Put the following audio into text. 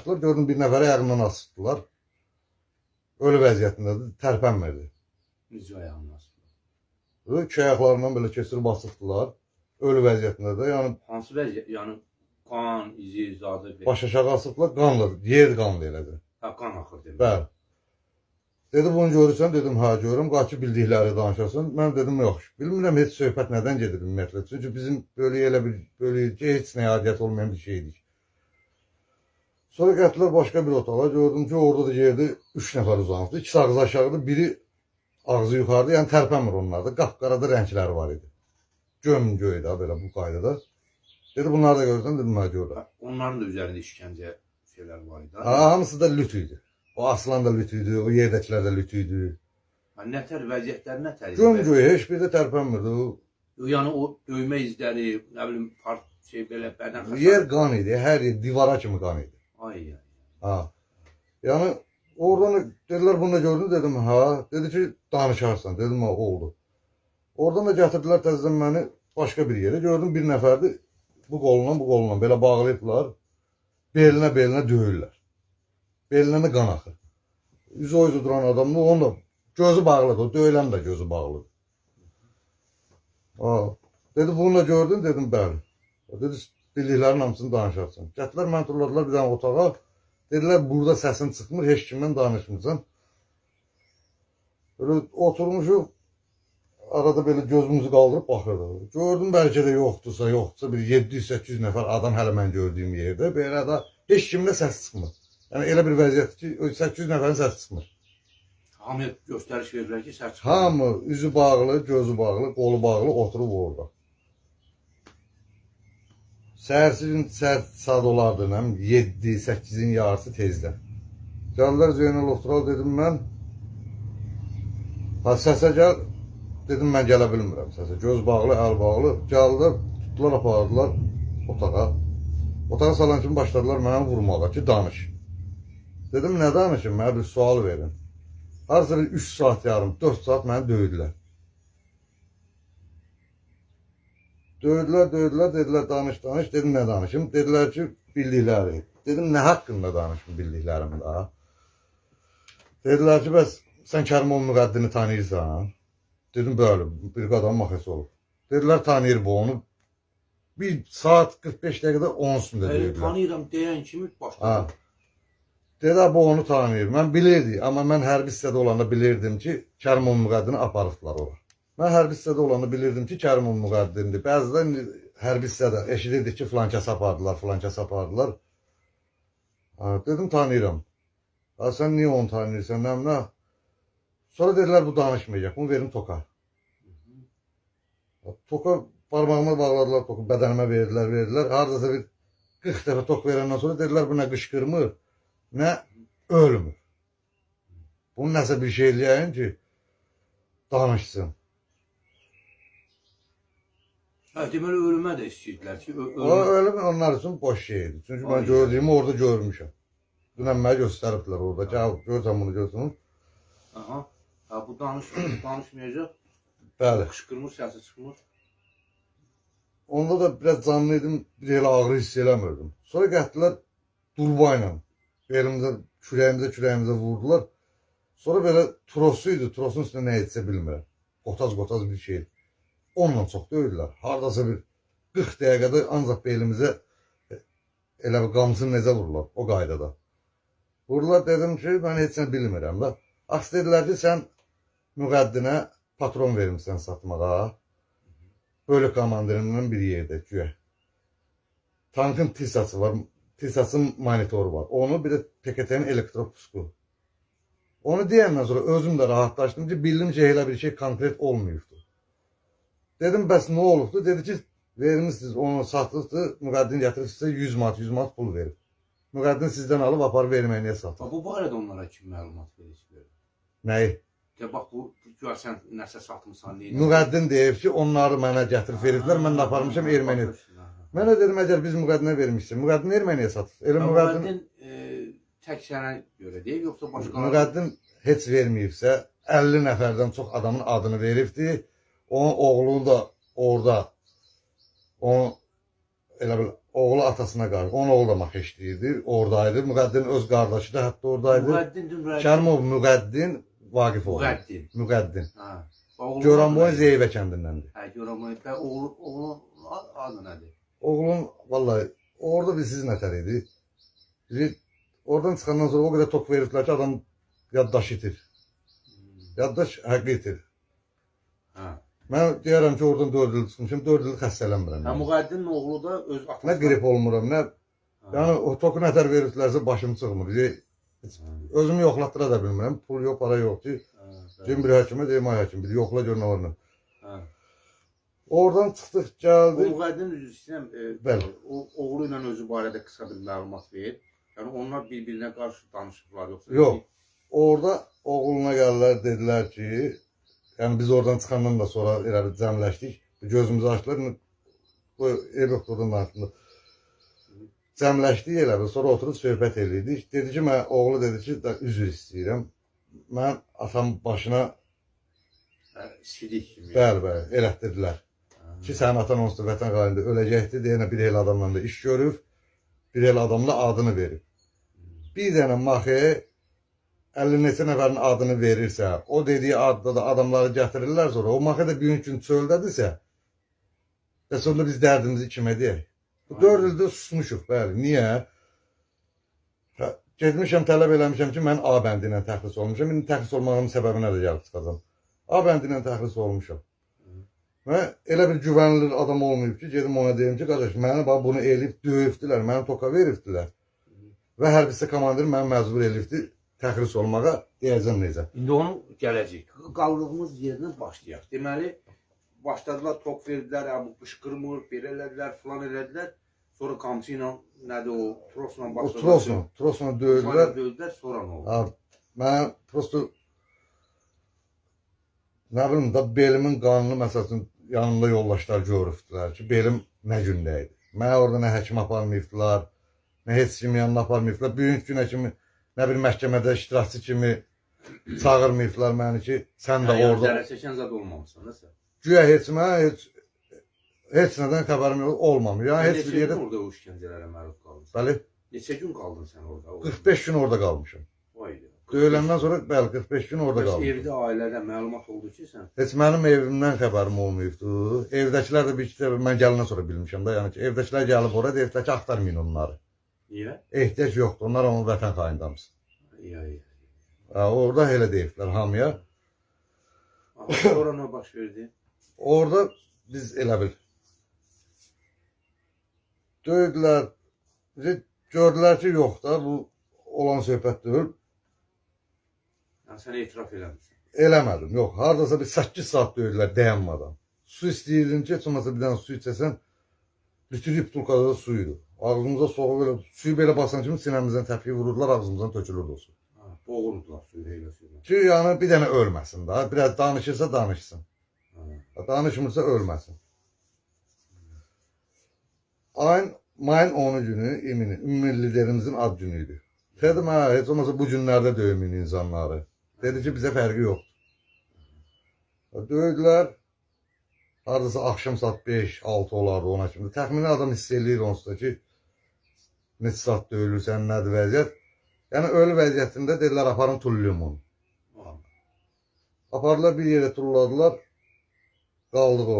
Baxdılar, gördüm bir nəfəri ayağından asıbdılar. Ölü vəziyyətindədir, tərpənmirdi. Necə ayağını asıblar? İki ayaqlarından belə keçirib asıbdılar. Ölü vəziyyətindədir. Yəni Hansı vəziyyət? Yəni qan, izi, zadı. baş aşağı asıbdılar, qanlı, yer qanlı elədi. Ha, qan axır demək. Bəli. Dedi, bunu görürsən? Dedim, hə, görürəm. Qaçı bildikləri danışasın. Mən dedim, yox. Bilmirəm, heç söhbət nədən gedir ümumiyyətlə. Çünki bizim bölüyə elə bir bölüyə heç nəyə adiyyət olmayan bir şey idik. Sonra gətirdilər başqa bir otağa. Gördüm ki, orada da yerdə 3 nəfər uzanıbdı. İkisi ağzı aşağıda, biri ağzı yuxarıda. Yəni tərpənmir onlar da. Qapqarada rəngləri var idi. Göm-göy də belə bu qaydada. Dedi, bunları da görürsən? Dedim, hə, görürəm. Ha, onların da üzərində işgəncə şeylər var idi. Ha, hamısı da lüt idi. O aslan da lüt idi, o yerdəkilər də lüt idi. Ha, nətər vəziyyətləri nətər idi? Göm-göy, heç bir də tərpənmirdi. Yəni o döymə izləri, nə bilim, part şey belə bədən xəsarəti. Yer qan idi, hər yer divara kimi qan idi. Ay ay. Ha. Yəni oradan dedilər bunu da gördün, dedim ha. Dedi ki, danışarsan. Dedim ha, oldu. Oradan da gətirdilər təzədən məni başqa bir yerə. Gördüm bir nəfərdir. Bu qolundan, bu qolundan belə bağlayıblar. Belinə belinə döyürlər. Belinə də qan axır. Üzü o üzü duran adamın onun da gözü bağlıdır. O döyülən də gözü bağlıdır. Ha. Dedi bunu da gördün? Dedim bəli. Dedi bildiklərinin hamısını danışarsan. Gətirdilər məni turladılar bir dənə otağa. Dedilər burada səsin çıxmır, heç kimdən danışmırsan. Belə oturmuşuq, arada belə gözümüzü qaldırıb baxırdıq. Gördüm bəlkə də yoxdursa, yoxdursa bir 700-800 nəfər adam hələ mən gördüyüm yerdə. Belə də heç kimdə səs çıxmır. Yəni elə bir vəziyyətdir ki, 800 nəfərin səsi çıxmır. Hamıya göstəriş verirlər ki, səs çıxmır. Hamı üzü bağlı, gözü bağlı, qolu bağlı oturub orada. Səhərsi gün səhər saat olardı, nə 7-8-in yarısı tezdən. Gəldilər Zeynal otural dedim mən. Ha səsə gəl, dedim mən gələ bilmirəm səsə. Göz bağlı, əl bağlı. Gəldilər, tutdular, apardılar otağa. Otağa salan kimi başladılar mənə vurmağa ki, danış. Dedim nə danışım, mənə bir sual verin. Harasa bir 3 saat yarım, 4 saat məni döydülər. Döydülər, döydülər, dedilər danış, danış. Dedim nə danışım? Dedilər ki, bildikləri. Dedim nə haqqında danışım bildiklərim daha. Dedilər ki, bəs sən Kərimov Müqəddini tanıyırsan? Dedim bəli, bir qadın maxesi olub. Dedilər tanıyır bu onu. 1 saat 45 dəqiqədə onun üstündə Bəli, döydülər. tanıyıram deyən kimi başladı. Ha. Dedi, bu onu tanıyır. Mən bilirdim, amma mən hərbi hissədə olanda bilirdim ki, Kərimov Müqəddini aparıbdılar ora. Mən hərbi hissədə olanda bilirdim ki, Kərimov Müqəddindir. Bəzən hərbi hissədə eşidirdik ki, filan kəs apardılar, filan kəs apardılar. Ha, dedim, tanıyıram. Ha, sən niyə onu tanıyırsan, nə, nə? Sonra dedilər, bu danışmayacaq, bunu verin toka. Toka parmağıma bağladılar toku, bədənimə verdilər, verdilər. Hardasa bir 40 dəfə tok verəndən sonra dedilər, bu nə qışqırmır, nə ölmür. Bunu nəsə bir şey eləyəyin ki, danışsın. Hə, deməli ölümə də istəyirdilər ki, O ölümə. ölüm onlar üçün boş şeydir. Çünki mən Ay. gördüyümü orada görmüşəm. Dünən mənə göstəribdilər orada. Gəl, görsən bunu, görsən bunu. Aha. Ha, bu danışmır, danışmayacaq. Bəli. Qışqırmır, səsi çıxmır. Onda da biraz canlı idim, bir elə ağrı hiss eləmirdim. Sonra gətirdilər durba ilə. Belimizə, kürəyimizə, kürəyimizə vurdular. Sonra belə trosu idi, trosun üstünə nə etsə bilmirəm. Qotaz-qotaz bir şey. Onunla çox döydülər. Hardasa bir 40 dəqiqədə ancaq belimizə elə bir qamçı necə vururlar o qaydada. Vurdular, dedim ki, mən heç nə bilmirəm da. Axı dedilər ki, sən Müqəddinə patron vermisən satmağa. Bölük komandirindən bir yerdə güya. Tankın TİSAsı var. TİSAsın monitoru var. Onu bir də PKT-nin elektropusku. Onu deyəndən sonra özüm də rahatlaşdım ki, bildim ki, elə bir şey konkret olmayıbdı. Dedim, bəs nə olubdu? Dedi ki, vermişsiniz, onu satıbdı, Müqəddin gətirib sizə 100 manat, 100 manat pul verib. Müqəddin sizdən alıb aparıb erməniyə satıb. Bax, bu barədə onlara kim məlumat verir? Nəyi? De bax bu güya sən nəsə satmısan, nə Müqəddin deyib ki, onları mənə gətirib veriblər, mən də aparmışam erməniyə. Mənə dedim, əgər biz Müqəddinə vermişsin, Müqəddin erməniyə satıb. Elə Müqəddin, Müqəddin tək sənə görə deyib, yoxsa başqaları? Müqəddin heç verməyibsə, 50 nəfərdən çox adamın adını veribdi. Onun oğlunu da orada, onu elə bil Oğlu atasına qarşı. Onun oğlu da Makeşli idi, oradaydı. Müqəddin öz qardaşı da hətta oradaydı. Müqəddin Müqəddin. Kərimov Müqəddin Vaqif oğlu. Müqəddin. Müqəddin. Hə. Oğlunun Goranboyun adı nə idi? Zeyvə kəndindəndir. Hə, Goranboy. Bə oğlu, oğlunun adı nədir? Oğlun vallahi orada bir siz nətər idi. Bizi oradan çıxandan sonra o qədər tok veriblər ki, adam yaddaşı itir. Yaddaş həqqi itir. Hə. Mən deyərəm ki, oradan 4 il çıxmışam, 4 il xəstələnmirəm. Hə, Yəni. Müqəddinin oğlu da öz atasına. Nə qrip olmuram, nə Hə. yəni o toku nətər veriblərsə başım çıxmır. Özümü yoxlatdıra da bilmirəm. Pul yox, para yoxdur. Hə, Deyim bir həkimə, deyim ay həkim, bir yoxla gör nə var nə. Hə. Oradan çıxdıq, O gəldik. Müqəddin üzr istəyirəm, Bəli. o oğlu ilə özü barədə qısa bir məlumat ver. Yəni onlar bir-birinə qarşı danışıblar yoxsa? Yox. Orada oğluna gəldilər, dedilər ki, yəni biz oradan çıxandan da sonra elə bir cəmləşdik. Gözümüzü açdılar. Bu ev yoxdur oradan danışdım. Cəmləşdik elə bir, sonra oturub söhbət eləyirdik. Dedi ki, mən oğlu dedi ki, da, üzr istəyirəm. Mən atam başına Hə, sidik kimi. bəli, bəli, elətdirdilər. Hə. Ki sənin atan onsuz da vətən xainidir, öləcəkdi. Deyənə bir elə adamla da iş görüb, bir elə adamla adını verib. Bir dənə maxe 50 neçə nəfərin adını verirsə, o dediyi adda da adamları gətirirlər sonra, o maxe də bir gün çöldədirsə, və sonra biz dərdimizi kimə deyək? Bu 4 ildir susmuşuq, bəli. Niyə? Hə, getmişəm, tələb eləmişəm ki, mən A bəndi ilə təxris olmuşam. İndi təxris olmağımın səbəbinə də gəlib çıxacam. A bəndi ilə təxris olmuşam. Və elə bir güvənilir adam olmayıb ki, gedim ona deyim ki, qardaş, məni bax bunu eləyib döyübdülər, məni toka veribdilər. Və hərbisə komandir məni məcbur eləyibdi təxris olmağa, deyəcəm necə. İndi onu gələcək. Qaldığımız yerdən başlayaq. Deməli, başladılar, tok verdilər, hə, bu qışqırmır, belə elədilər, filan elədilər. Sonra qamçı ilə, nədir o, trosla O başladılar. trosla, trosla döydülər. Döydülər, sonra nə oldu? Ha, mən prosto nə bilim da belimin qanını məsəl üçün yanımda yoldaşlar görübdülər ki, belim nə gündə idi. Mənə orada nə həkim aparmayıbdılar, nə heç kimin yanına aparmayıbdılar. Bugünkü günə kimi nə bir məhkəmədə iştirakçı kimi çağırmayıbdılar məni ki, sən də Hə, yəni orada. zərər çəkən zad olmamısan, da sən. Güya heç mənə heç nədən xəbərim yox olmamış. Yəni heç Neçə bir yerdə gün orada o işgəncələrə məruz qaldın sən? bəli Neçə gün qaldın sən orada? 45 gün orada qalmışam. Vay be. Döyüləndən sonra bəli 45 gün orada Bəs qalmışam. evdə ailədə məlumat oldu ki, sən Heç mənim evimdən xəbərim olmayıbdı. Evdəkilər də bir iki dəfə mən gələndən sonra bilmişəm də, yəni ki, evdəkilər gəlib ora deyiblər ki, axtarmayın onları. niyə? Ehtiyac yoxdur. Onlar onun vətən xainidamısı. Ya, ya. Ha, orada elə deyiblər hamıya. Aha, sonra nə baş verdi? Orada biz elə bil döydülər. Bizi gördülər ki, yox da bu olan söhbət deyil. Yəni sən etiraf eləmirsən. Eləmədim. Yox, hardasa bir 8 saat döydülər dayanmadan. Su istəyirdim ki, heç olmasa bir dənə su içəsən, litri butulkada da su idi. Ağzımıza soğuk belə, suyu belə basan kimi sinəmizdən təpiyi vururdular, ağzımızdan tökülürdü o su. Ha, boğurdular suyu elə suyla. Ki, yəni bir dənə ölməsin daha. Biraz danışırsa danışsın. Ha. Danışmırsa ölməsin. Ayın, mayın 10-u günü ümumi liderimizin ad günü idi. Dedim, hə, heç olmasa bu günlərdə döyməyin insanları. Dedi ki, bizə fərqi yoxdur. Döydülər. Hardasa axşam saat 5-6 olardı ona kimi. Təxmini adam hiss eləyir onsuz da ki, neçə saat döyülürsən, nədir vəziyyət. Yəni ölü vəziyyətində dedilər, aparın tullayım onu. Ha. Apardılar bir yerə tulladılar. Qaldıq orada.